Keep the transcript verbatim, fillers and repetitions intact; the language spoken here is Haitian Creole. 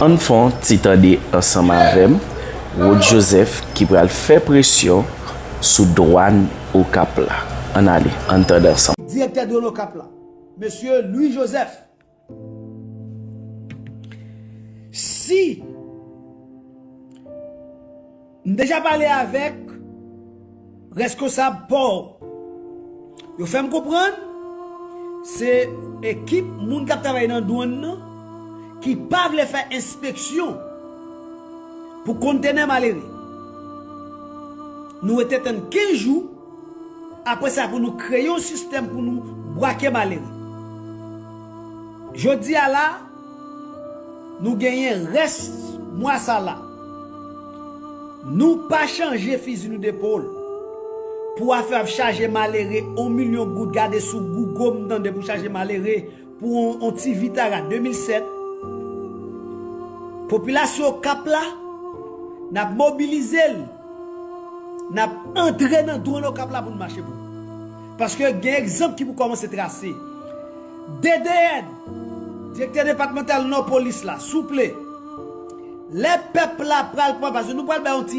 Ann fè yon ti tande ansanm avè m, Rod Joseph ki pral fè presyon sou dwàn Okap la. Ann ale, ann tande ansanm. Direktè dwàn Okap la, Mesye Louis Joseph. Si m deja pale avèk reskonsab pò, yo fè m konprann se ekip moun k ap travay nan dwàn nan ki pa vle fè enspeksyon pou kontenè malere. Nou rete tann kenz jou, apre sa pou nou kreye yon sistèm pou nou bwake malere. Jodi a la, nou genyen rès mwa sa la. Nou pa chanje fizi nou depòl pou afè ap chaje malere yon milyon goud. Gade sou Google m tande pou chaje malere pou yon, yon ti Vitara de mil sèt. Popilasyon Okap la, n ap mobilize l. N ap antre nan dwàn Okap la pou n mache pou nou. Paske gen egzanp ki pou kòmanse trase. D D N, Direktè Depatmantal Nò Polis la, souple, lè pèp la pral pran, paske nou pral bay yon ti